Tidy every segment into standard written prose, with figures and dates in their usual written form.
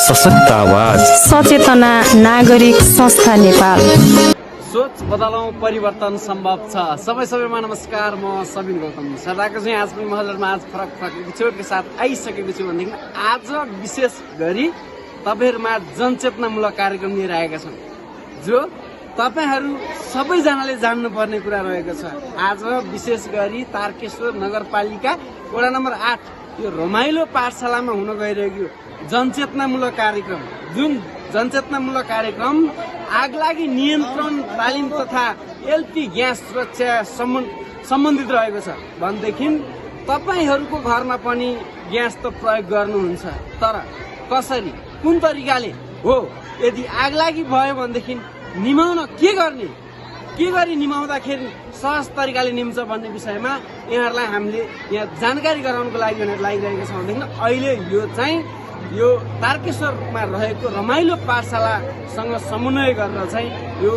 सशक्त आवाज सचेतना नागरिक संस्था नेपाल। सोच बदलौं परिवर्तन सम्भव छ। सबैमा नमस्कार, म सबिन गौतम सदाको चाहिँ आज पनि महलमा आज फरक एपिसोडको साथ आइसकेको छु भनेदेखि आज विशेष गरी तपाईहरुमा जनचेतनामूलक कार्यक्रम लिएर आएका छौं जो तपाईहरु सबैजनाले जान्नुपर्ने कुरा रहेको छ। आज विशेष गरी तारकेश्वर नगरपालिका वडा नम्बर 8 यो रमाइलो पाठशालामा हुन गइरहेको जनचेतनामूलक कार्यक्रम, जुन जनचेतनामूलक कार्यक्रम आगलागी नियन्त्रण तालिम तथा एलपी ग्यास सुरक्षा सम्बन्धित रहेको छ भनेदेखि तपाईहरुको घरमा पनि ग्यास त प्रयोग गर्नुहुन्छ, तर कसरी, कुन तरिकाले हो, यदि आगलागी भयो भनेदेखि निमाउन के गर्ने, के गरी निमाउँदाखेरि सहज तरिकाले निम्छ भन्ने विषयमा यहाँहरुलाई हामीले यहाँ जानकारी गराउनको लागि भनेर लागिरहेको छ भनेदेखि अहिले यो चाहिँ यो तारकेश्वरमा रहेको रमाइलो पाठशालासँग समन्वय गरेर चाहिँ यो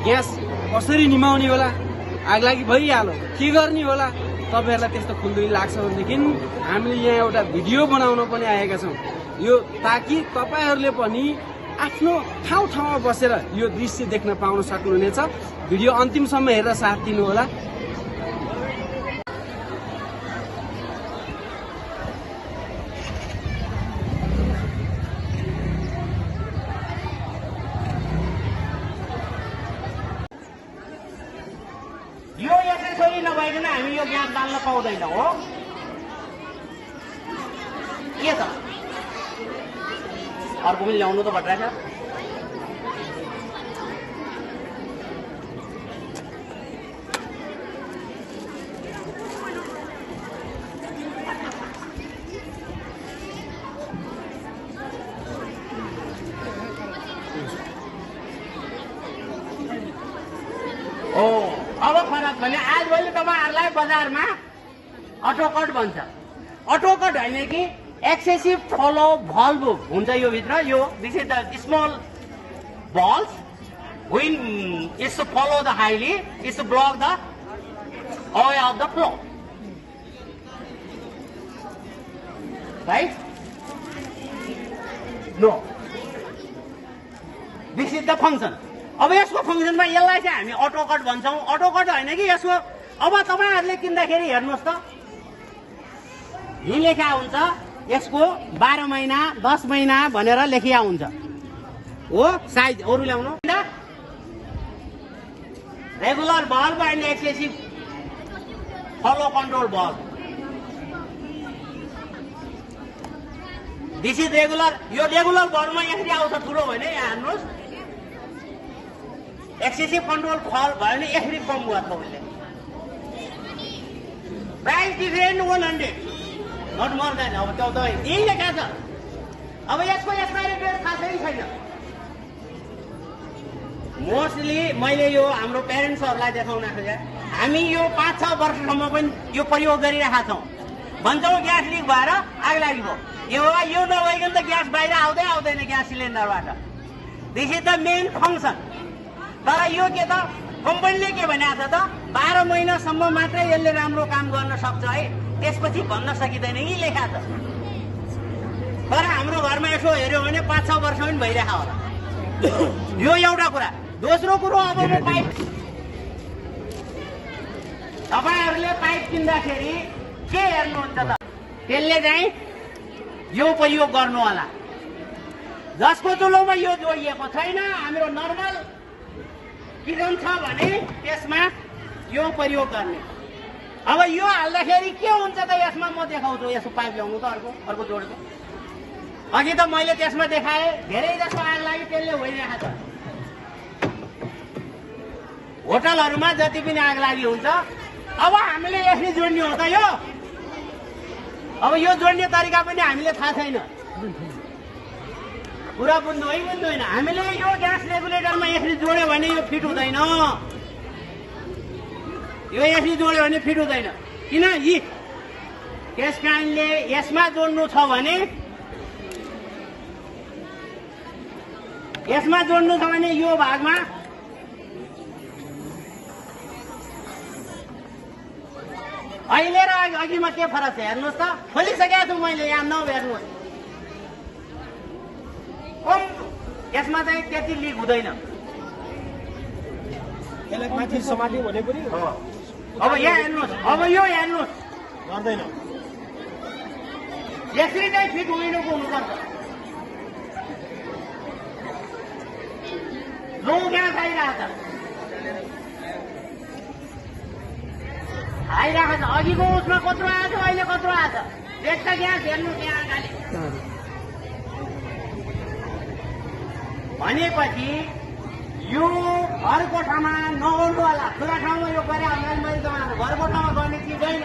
ग्यास कसरी निमाउने होला, आगलागी भइहाल्यो के गर्ने होला, तपाईहरुलाई त्यस्तो खुल्दुली लाग्छ भनेदेखि हामीले यहाँ एउटा भिडियो बनाउन पनि आएका छौं, यो ताकि तपाईहरुले पनि आफ्नो ठाउँमा बसेर यो दृश्य देख्न पाउन सक्नुहुनेछ। भिडियो अन्तिमसम्म हेरेर साथ दिनु होला। यो यसरी नभइकन हामी यो ग्यास बाल्न पाउँदैन हो। के छ अर्को पनि ल्याउनु त भट्राछ। अब फरक भने आजभोलि तपाईहरुलाई बजारमा अटोकट भन्छ। अटोकट हैन कि एक्सेसिभ फ्लो भल्भ हुन्छ यो भित्र। यो this is the small balls when is to follow the highly is to block the oil of the flow, right? No, this is the function. अब यसको फंक्सनमा यसलाई चाहिँ हामी अटोकट भन्छौं। अटोकट हैन कि यसको अब तपाईहरुले किन्दाखेरि हेर्नुस् त यही लेखा हुन्छ, यसको 12 महिना 10 महिना भनेर लेखिया हुन्छ हो। साइज अरु ल्याउनु regular bulb and excessive flow control bulb. This is regular. यो रेगुलर बल्बमा यसरी आउँछ ठुलो भने यहाँ हेर्नुस्। एक्सेसिभ कन्ट्रोल फल भयो भने यसरी कम भयो तपाईले। Price different 100 not more than. अब त्यो त यही लेखा छ। अब यसको एक्सपायरी डेट थाहा छैन। मोस्टली मैले यो हाम्रो प्यारेन्ट्सहरुलाई देखाउन खोजे, हामी यो 5-6 वर्षसम्म पनि यो प्रयोग गरिरहेका छौं। भन्छौं ग्यास लिक भएर आग लाग्यो, यो नभइकन त ग्यास बाहिर आउँदैन ग्यास सिलिन्डरबाट। This is the main function. तर यो के त कम्पनीले के भनेको छ त 12 महिनासम्म मात्रै यसले राम्रो काम गर्न सक्छ है, त्यसपछि भन्न सकिदैन यही लेखा छ। तर हाम्रो घरमा यसो हेर्यो भने 5-6 वर्ष पनि भइरहेको होला। यो एउटा कुरा। दोस्रो कुरो, अब म पाइप तपाईहरुले पाइप किन्दाखेरि के हेर्नुहुन्छ त, त्यसले चाहिँ यो प्रयोग गर्नु होला। जसको चुलोमा यो जोडिएको छैन, हाम्रो नर्मल किचन छ भने त्यसमा यो प्रयोग गर्ने। अब यो हाल्दाखेरि के हुन्छ त यसमा म देखाउँछु। यसको पाइप ल्याउनु त अर्को जोडेको। अघि त मैले त्यसमा देखाएँ, धेरै जसो आग लागि त्यसले भइरहेको छ। होटलहरुमा जति पनि आग लागि हुन्छ, अब हामीले यसरी जोड्ने हो त यो। अब यो जोड्ने तरिका पनि हामीले थाहा छैन। पुरा बुझ्नु होइन। हामीले यो ग्यास रेगुलेटरमा यसरी जोड्यो भने यो फिट हुँदैन। यो यसरी जोड्यो भने फिट हुँदैन। किन त्यस कारणले यसमा जोड्नु छ भने यो भागमा अहिले र अघिमा के फरक छ हेर्नुस् त। खोलिसकेको छु मैले, यहाँ नहेर्नुहोस्। यसमा चाहिँ त्यति लिक हुँदैन। यसलाई माथि समात्यो भने पनि अब यहाँ हेर्नुहोस्, अब यो हेर्नुहोस् गर्दैन। यसरी नै फिट हुनुको हुनुपर्छ। लो ग्यास आइरहेछ, अघिको उसमा कत्रो आएछ, अहिले कत्रो आएछ। एकटा ग्यास हेर्नु त्यहाँ अगाडि। भनेपछि यो घर कोठामा नगर्नु होला, खुला ठाउँमा यो गरे हामीलाई मैले जमाना घर कोठामा गर्ने चिज होइन।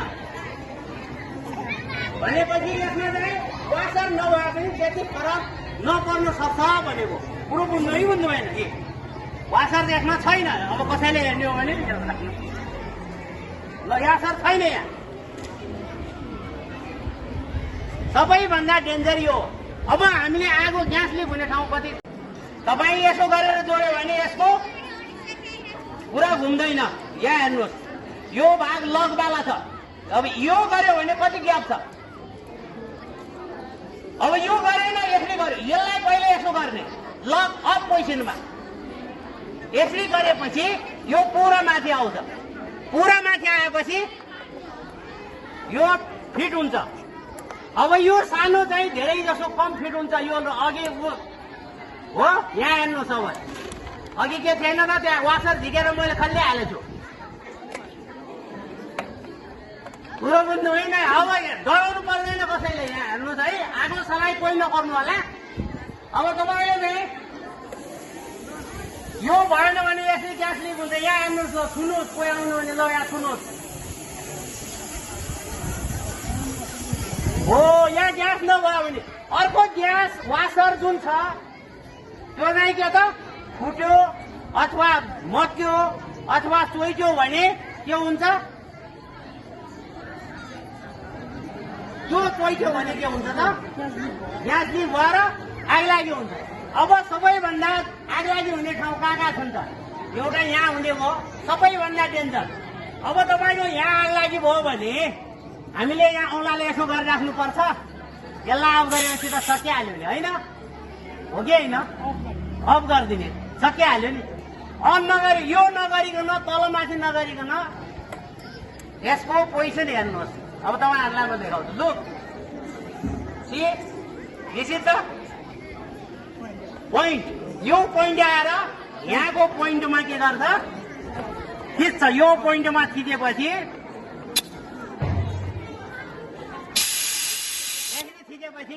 भनेपछि यसमा चाहिँ वासर नभए पनि त्यति फरक नपर्नु सक्छ भनेको कुरो बुझ्नु भएन कि वासर यसमा छैन। अब कसैले हेर्ने हो भने ल वासर छैन यहाँ। सबैभन्दा डेन्जर यो। अब हामीले आगो ग्यास लिक हुने ठाउँ कति तपाईँ यसो गरेर जोड्यो भने यसको पुरा घुम्दैन। यहाँ हेर्नुहोस्, यो भाग लगवाला छ। अब यो गर्यो भने कति ग्याप छ। अब यो गरेन, यसले गर्यो। यसलाई पहिले यसो गर्ने लग अफ पोजिसनमा यसरी गरेपछि यो पुरा माथि आउँछ। पुरा माथि आएपछि यो फिट हुन्छ। अब यो सानो चाहिँ धेरै जसो कम फिट हुन्छ। यो अघि हो यहाँ हेर्नुहोस्। अब अघि के थिएन त, त्यहाँ वासर झिकेर मैले खल्ली हालेछु। कुरो बुझ्नु होइन। अब डराउनु पर्दैन कसैले। यहाँ हेर्नुहोस् है, आगो सलाई कोही नगर्नु होला। अब तपाईँले चाहिँ यो भएन भने यसरी ग्यास लिक हुन्छ। यहाँ हेर्नुहोस्, ल सुन्नुहोस्, कोही आउनु भने ल यहाँ सुन्नुहोस्। हो यहाँ ग्यास नभयो भने अर्को ग्यास वासर जुन छ त्यो चाहिँ के त फुट्यो अथवा मत्यो अथवा चोइट्यो भने के हुन्छ। त्यो चोइट्यो भने के हुन्छ त, ग्यास लिक भएर आगलागी हुन्छ। अब सबैभन्दा आगलागी हुने ठाउँ कहाँ छन् त, एउटा यहाँ हुने भयो सबैभन्दा डेन्जर। अब तपाईँको यहाँ आगलागी भयो भने हामीले यहाँ औँलाले यसो गरिराख्नुपर्छ। यसलाई अफ गरेपछि त सकिहाल्यो नि, होइन हो कि होइन? अफ गरिदिने सकिहाल्यो नि। अन नगरी यो नगरिकन तलमाथि नगरिकन यसको पोजिसन हेर्नुहोस्। अब तपाईँहरूलाई म देखाउँछु। लुक सी निश्चित त पोइन्ट, यो पोइन्ट आएर यहाँको पोइन्टमा के गर्छ खिच्छ। यो पोइन्टमा खिचेपछि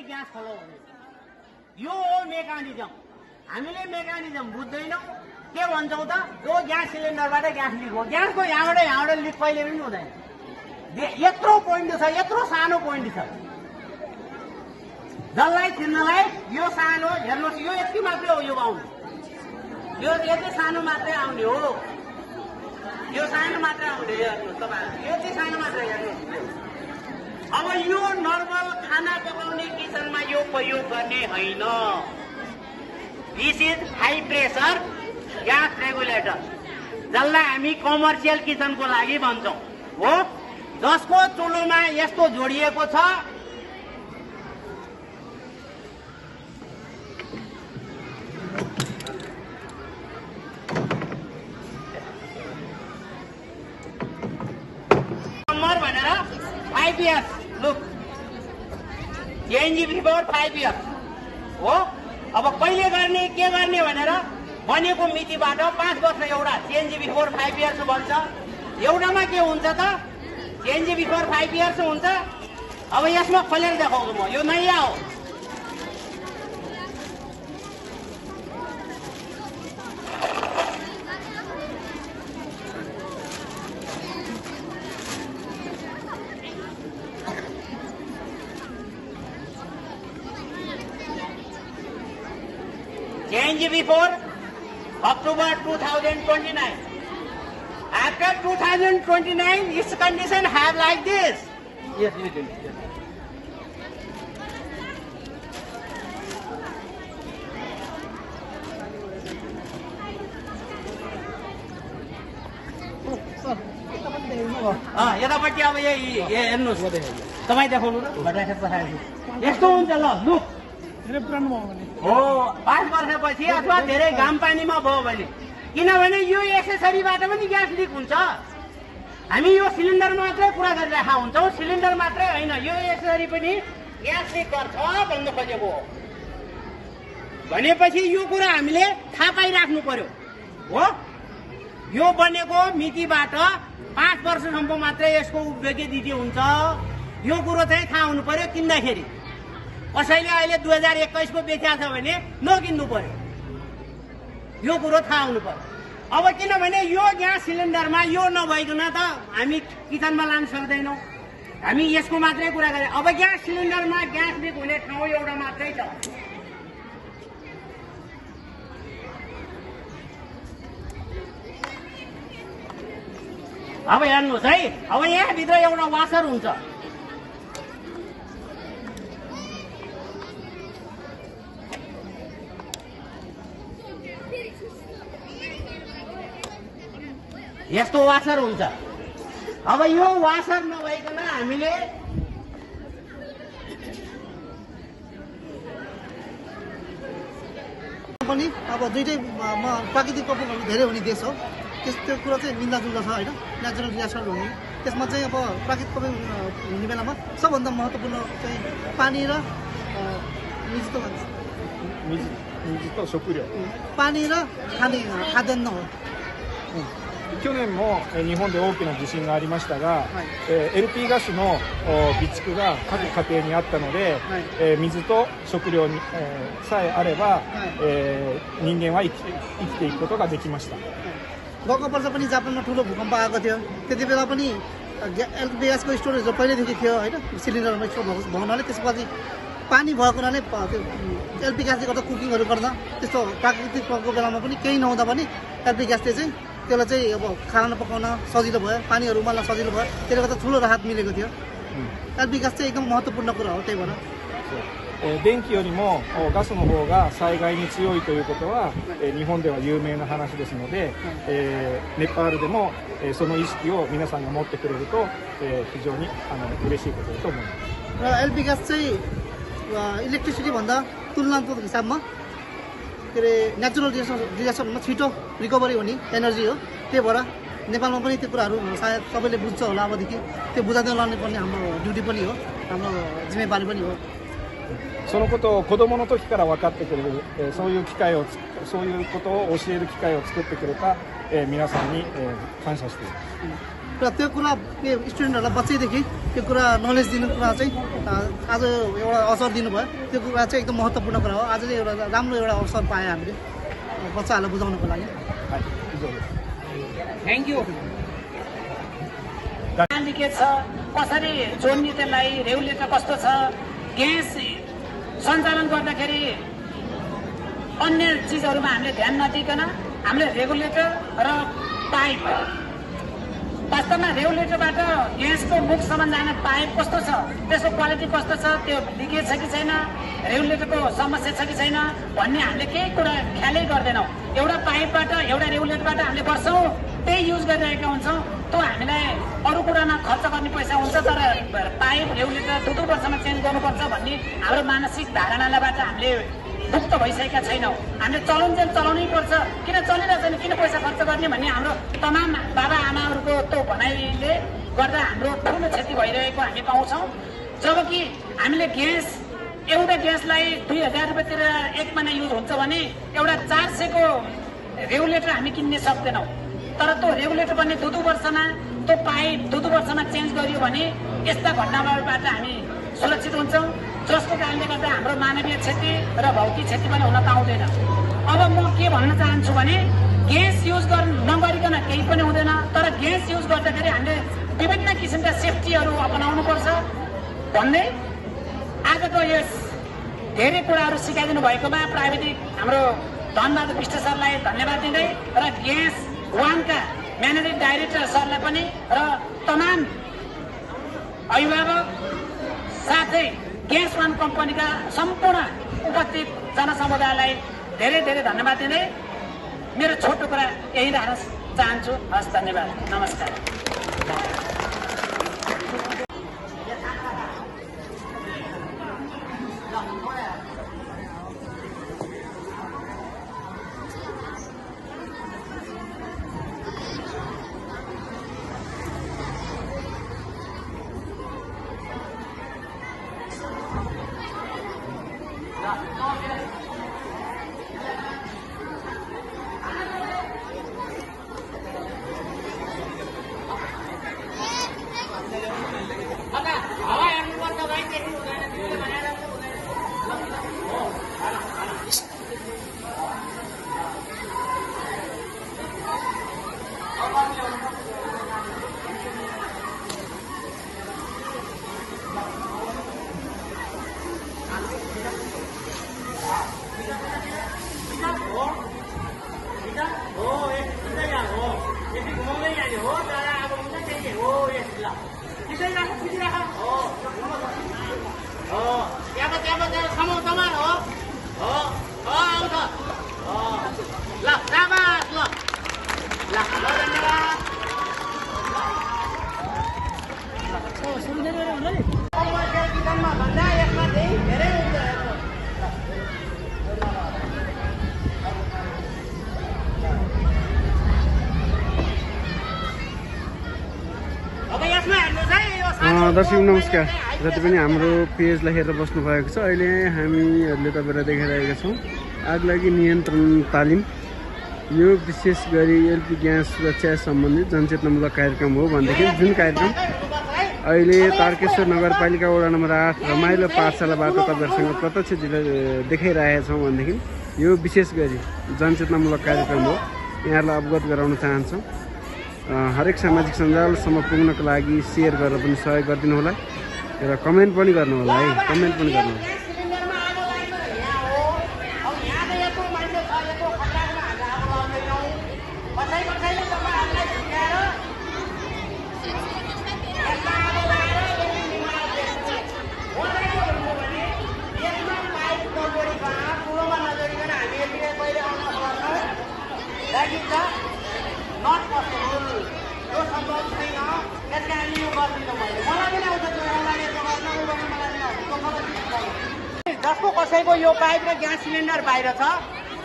ग्यास खोलो भने यो हो मेकानिजम। हामीले मेकानिजम बुझ्दैनौँ। के भन्छौँ त, यो ग्यास सिलिन्डरबाट ग्यास लिक हो। ग्यासको यहाँबाट लिक कहिले पनि हुँदैन। यत्रो पोइन्ट छ, यत्रो सानो पोइन्ट छ। जसलाई चिन्नलाई यो सानो हेर्नुहोस्, यो यति मात्रै हो। यो आउने यो यति सानो मात्रै आउने हो। यो सानो मात्रै आउने हेर्नुहोस् तपाईँहरू, यति सानो मात्रै हेर्नुहोस्। अब यो नर्मल खाना पकाउने किचनमा यो प्रयोग गर्ने होइन। This is high pressure gas regulator, जसलाई हामी कमर्सियल किचनको लागि भन्छौँ हो। जसको चुलोमा यस्तो जोडिएको छ। भनेर 5 years look change before 5 years हो। अब कहिले गर्ने के गर्ने भनेर बनेको मितिबाट 5 वर्ष एउटा चेन्ज बिफोर 5 years भन्छ। एउटामा के हुन्छ त, चेन्ज बिफोर 5 years हुन्छ। अब यसमा खोलेर देखाउँछु म। यो नयाँ हो। Change before October 2029. After 2029, its condition have like this. Yes, you can. यतापट्टि अब यही हेर्नुहोस्, तपाईँ देखाउनु र यस्तो हुन्छ। ल लुक हो 5 वर्षपछि अथवा धेरै घाम पानीमा भयो भने, किनभने यो एक्सेसरीबाट पनि ग्यास लिक हुन्छ। हामी यो सिलिन्डर मात्रै कुरा गरिरहेका हुन्छौँ, सिलिन्डर मात्रै होइन, यो एक्सेसरी पनि ग्यास लिक गर्छ भन्नु खोजेको हो। भनेपछि यो कुरा हामीले थाहा पाइराख्नु पर्यो हो। यो बनेको मितिबाट 5 वर्षसम्म मात्रै यसको उपयोगिता हुन्छ, यो कुरो चाहिँ थाहा हुनु पर्यो। किन्दाखेरि कसैले अहिले 2021 को बेचेको छ भने नकिन्नु पर्यो, यो कुरो थाहा हुनु पर्यो। अब किनभने यो ग्यास सिलिन्डरमा यो नभइकन त हामी किचनमा लान सक्दैनौँ, हामी यसको मात्रै कुरा गरे। अब ग्यास सिलिन्डरमा ग्यास लिक हुने ठाउँ एउटा मात्रै छ। अब हेर्नुहोस् है, अब यहाँभित्र एउटा वासर हुन्छ। यस्तो वासर हुन्छ। अब यो वासर नभइकन हामीले पनि अब दुइटै प्राकृतिक प्रकोपहरू धेरै हुने देश हो, त्यो कुरा चाहिँ मिल्दाजुल्दा छ होइन। नेचुरल डिजास्टर हुने त्यसमा चाहिँ अब प्राकृतिक प्रकोप हुने बेलामा सबभन्दा महत्त्वपूर्ण चाहिँ पानी र水と食料。 पानी र खाद्यान्न हो। 去年も日本で大きな地震がありましたが、LP ガスの備蓄が各家庭にあったので、水と食料に、さえあれば、人間は生きていくことができました。 गएको वर्ष पनि जापानमा ठुलो भूकम्प आएको थियो, त्यति बेला पनि एलपी ग्यासको स्टोरेजहरू पहिल्यैदेखि थियो होइन, सिलिन्डरमा स्टोर भएको हुनाले त्यसपछि पानी भएको हुनाले त्यो एलपी ग्यासले गर्दा कुकिङहरू गर्दा त्यस्तो प्राकृतिक प्रकोपको बेलामा पनि केही नहुँदा पनि एलपी ग्यासले चाहिँ त्यसलाई चाहिँ अब खाना पकाउन सजिलो भयो, पानीहरू उमाल्न सजिलो भयो, त्यसले गर्दा ठुलो राहत मिलेको थियो। एलपी ग्यास चाहिँ एकदम महत्त्वपूर्ण कुरा हो, त्यही भएर 電気よりもガスの方が災害に強いということは、日本では有名な話ですので、ネパールでも、その意識を皆さんが持ってくれると、非常に嬉しいことだと思います。 र एलपी ग्यास चाहिँ इलेक्ट्रिसिटी भन्दा तुलनात्मक हिसाबमा के अरे नेचुरल डिजास्टरमा छिटो रिकभरी हुने एनर्जी हो, त्यही भएर नेपालमा पनि त्यो कुराहरू सायद सबैले बुझ्छ होला। अबदेखि त्यो बुझाउँदै लाने पर्ने हाम्रो ड्युटी पनि हो, हाम्रो जिम्मेवारी पनि हो। そのことを子供の時から分かってくれる、そういうことを教える機会を作ってくれた、皆さんに、感謝しています。 र त्यो कुरा स्टुडेन्टहरूलाई बच्चैदेखि त्यो कुरा नलेज दिनु कुरा चाहिँ आज एउटा अवसर दिनुभयो, त्यो कुरा चाहिँ एकदम महत्त्वपूर्ण कुरा हो। आज चाहिँ एउटा राम्रो एउटा अवसर पायौँ हामीले बच्चाहरूलाई बुझाउनको लागि। はい、以上です。 थ्याङ्क यू। के छ, कसरी जोड्ने, त्यसलाई रेगुलेटर कस्तो छ, ग्यास सञ्चालन गर्दाखेरि अन्य चिजहरूमा हामीले ध्यान नदिकन हामीले रेगुलेटर र पाइप, वास्तवमा रेगुलेटरबाट ग्यासको मुखसम्म जाने पाइप कस्तो छ, त्यसको क्वालिटी कस्तो छ, त्यो लिकेज छ कि छैन, रेगुलेटरको समस्या छ कि छैन भन्ने हामीले केही कुरा ख्यालै गर्दैनौँ। एउटा पाइपबाट एउटा रेगुलेटरबाट हामीले वर्षौँ त्यही युज गरिरहेका हुन्छौँ। त्यो हामीलाई अरू कुरामा खर्च गर्ने पैसा हुन्छ, तर पाइप रेगुलेटर 2 वर्षमा चेन्ज गर्नुपर्छ भन्ने हाम्रो मानसिक धारणाबाट हामीले मुक्त भइसकेका छैनौँ। हामीले चलाउनै पर्छ, किन चलिरहेको छैन, किन पैसा खर्च गर्ने भन्ने हाम्रो तमाम बाबा आमाहरूको त्यो भनाइले गर्दा हाम्रो ठुलो क्षति भइरहेको हामी पाउँछौँ। जबकि हामीले ग्यास, एउटा ग्यासलाई 2000 रुपियाँतिर 1 महिना युज हुन्छ भने एउटा 400 को रेगुलेटर हामी किन्ने सक्दैनौँ। तर त्यो रेगुलेटर पनि 2 वर्षमा, त्यो पाइप 2 वर्षमा चेन्ज गरियो भने यस्ता घटनाबाट हामी सुरक्षित हुन्छौँ, जसको कारणले गर्दा हाम्रो मानवीय क्षति र भौतिक क्षति पनि हुन पाउँदैन। अब म के भन्न चाहन्छु भने ग्यास युज नगरिकन केही पनि हुँदैन, तर ग्यास युज गर्दाखेरि हामीले विभिन्न किसिमका सेफ्टीहरू अपनाउनुपर्छ भन्दै आजको यस धेरै कुराहरू सिकाइदिनु भएकोमा प्राविधिक हाम्रो धनबहादुर विष्ट सरलाई धन्यवाद दिँदै र ग्यास वानका म्यानेजिङ डाइरेक्टर सरलाई पनि र तमाम अभिभावक साथै ग्यास वान कम्पनीका सम्पूर्ण उपस्थित जनसमुदायलाई धेरै धेरै धन्यवाद दिँदै मेरो छोटो कुरा यही राख्न चाहन्छु। हस्, धन्यवाद, नमस्कार। दर्शक नमस्कार, जति पनि हाम्रो पेजलाई हेरेर बस्नु भएको छ। अहिले हामीहरूले तपाईँलाई देखाइरहेका छौँ आगलागी नियन्त्रण तालिम। यो विशेष गरी एलपी ग्यास सुरक्षा सम्बन्धित जनचेतनामूलक कार्यक्रम हो भनेदेखि जुन कार्यक्रम अहिले तारकेश्वर नगरपालिका वडा नम्बर 8 रमाइलो पाठशालाबाट तपाईँहरूसँग प्रत्यक्ष देखाइरहेका छौँ भनेदेखि यो विशेष गरी जनचेतनामूलक कार्यक्रम हो। यहाँहरूलाई अवगत गराउन चाहन्छौँ। हरेक सामाजिक सञ्जालसम्म पुग्नको लागि सेयर गरेर पनि सहयोग गरिदिनु होला र कमेन्ट पनि गर्नु होला है, कमेन्ट पनि गर्नु होला। जसको कसैको यो पाइप र ग्यास सिलिन्डर बाहिर छ,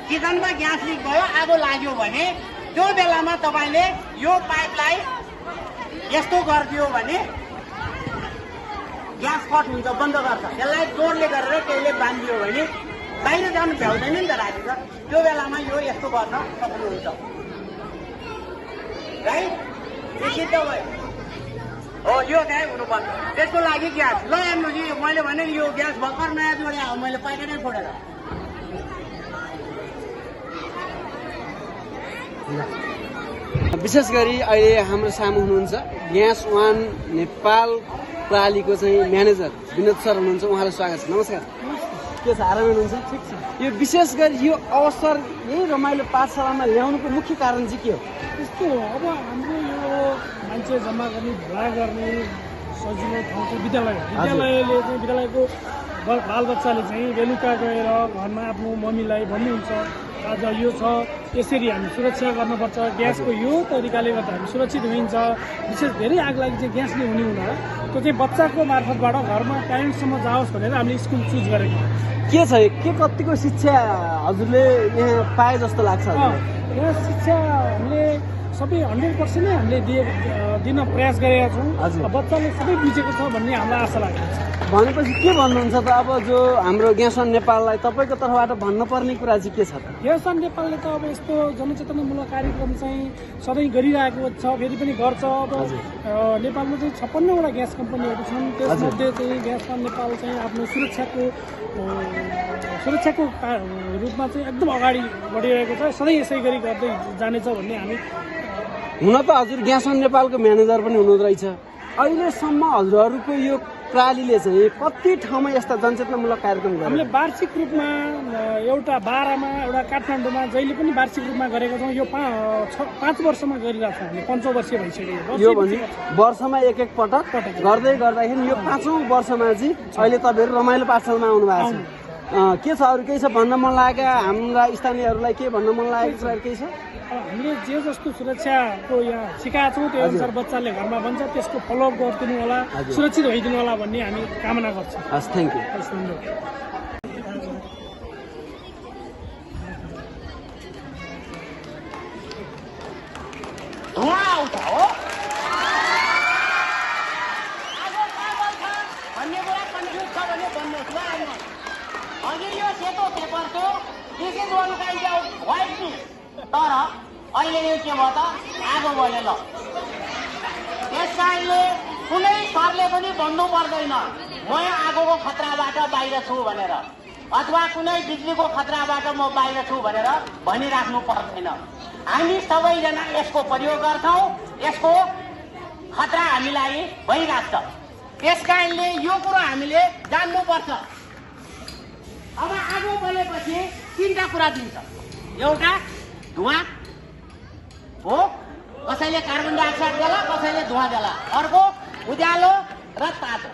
किचनमा ग्यास लिक भयो, आगो लाग्यो भने त्यो बेलामा तपाईँले यो पाइपलाई यस्तो गरिदियो भने ग्यास कट हुन्छ, बन्द गर्छ। यसलाई जोडले गरेर केहीले बाँधियो भने बाहिर जानु भ्याउँदैन नि त राखेर। त्यो बेलामा यो यस्तो गर्न सक्नुहुन्छ, राइट? सिद्ध भयो हो, यो चाहिँ हुनुपर्छ। त्यसको लागि ग्यास ल हेर्नुहोस्, मैले भने यो ग्यास भर्खर नयाँ जोडे मैले पैसा नै छोडेर। विशेष गरी अहिले हाम्रो सामु हुनुहुन्छ ग्यास वान नेपाल प्रणालीको चाहिँ म्यानेजर विनोद सर हुनुहुन्छ। उहाँलाई स्वागत छ। नमस्कार, के छ, आरामै हुनुहुन्छ? ठिक छ। यो विशेष गरी यो अवसर यही रमाइलो पाठशालामा ल्याउनुको मुख्य कारण चाहिँ के हो? यस्तो हो, अब हाम्रो यो मान्छे जम्मा गर्ने, भेला गर्ने सजिलो ठाउँ चाहिँ विद्यालय हो। विद्यालयले चाहिँ विद्यालयको बालबच्चाले चाहिँ बेलुका गएर घरमा आफ्नो मम्मीलाई भन्नुहुन्छ आज यो छ, यसरी हामी सुरक्षा गर्नुपर्छ, ग्यासको यो तरिकाले गर्दा हामी सुरक्षित होइन्छ। विशेष धेरै आग लागि चाहिँ ग्यासले हुने हुँदा त्यो चाहिँ बच्चाको मार्फतबाट घरमा प्यारेन्ट्ससम्म जाओस् भनेर हामीले स्कुल चुज गरेको। के छ, के कतिको शिक्षा हजुरले यहाँ पाए जस्तो लाग्छ? यहाँ शिक्षा हामीले सबै 100% नै हामीले दिन प्रयास गरेका छौँ। बच्चाले सबै बुझेको छ भन्ने हामीलाई आशा लागेको छ। भनेपछि के भन्नुहुन्छ त अब जो हाम्रो ग्यास वान नेपाललाई तपाईँको तर्फबाट भन्नुपर्ने कुरा चाहिँ के छ त? ग्यास वान नेपालले त अब यस्तो जनचेतनामूलक कार्यक्रम चाहिँ सधैँ गरिरहेको छ, फेरि पनि गर्छ। अब नेपालमा चाहिँ 56वटा ग्यास कम्पनीहरू छन्, त्यसमध्ये चाहिँ ग्यास वान नेपाल चाहिँ आफ्नो सुरक्षाको रूपमा चाहिँ एकदम अगाडि बढिरहेको छ। सधैँ यसै गरी गर्दै जानेछ भन्ने हामी। हुन त हजुर ग्यास वान नेपालको म्यानेजर पनि हुनुहुँदो रहेछ। अहिलेसम्म हजुरहरूको यो प्रणालीले चाहिँ कति ठाउँमा यस्ता जनचेतनामूलक कार्यक्रम गर्यो? हामीले वार्षिक रूपमा एउटा बारामा, एउटा काठमाडौँमा जहिले पनि वार्षिक रूपमा गरेका छौँ। यो 5 वर्षमा गरिरहेको छौँ हामीले, 5औं वर्ष भइसक्यो। यो भने वर्षमा एक पटक गर्दै गर्दाखेरि यो 5औं वर्षमा चाहिँ अहिले तपाईँहरू रमाइलो पाठशालामा आउनु भएको छ। के छ, अरू केही छ भन्न मन लागेको? हाम्रा स्थानीयहरूलाई के भन्न मन लागेको छ? केही छ? हामीले जे जस्तो सुरक्षाको यहाँ सिकाएको छौँ त्यो अनुसार बच्चाले घरमा भन्छ त्यसको फलोअप गरिदिनु होला, सुरक्षित भइदिनु होला भन्ने हामी कामना गर्छौँ। हस्, थ्याङ्क यू। धुवा आउँछ हो भन्ने कुरा कन्फ्युज छ भने भन्नुहोस् ल। अघि यो सेतो पेपरको this is one kind of white news, तर अहिले यो के भयो त आगो बल्यो। ल त्यस कारणले कुनै सरले पनि भन्नु पर्दैन म आगोको खतराबाट बाहिर छु भनेर, अथवा कुनै बिजुलीको खतराबाट म बाहिर छु भनेर भनिराख्नु पर्दैन। हामी सबैजना यसको प्रयोग गर्छौँ, यसको खतरा हामीलाई भइराख्छ। त्यस कारणले यो कुरो हामीले जान्नुपर्छ। अब आगो बलेपछि 3टा कुरा दिन्छ। एउटा धुवा हो, कसैले कार्बन डाइअक्साइड देला, कसैले धुवा देला। अर्को उज्यालो र तातो।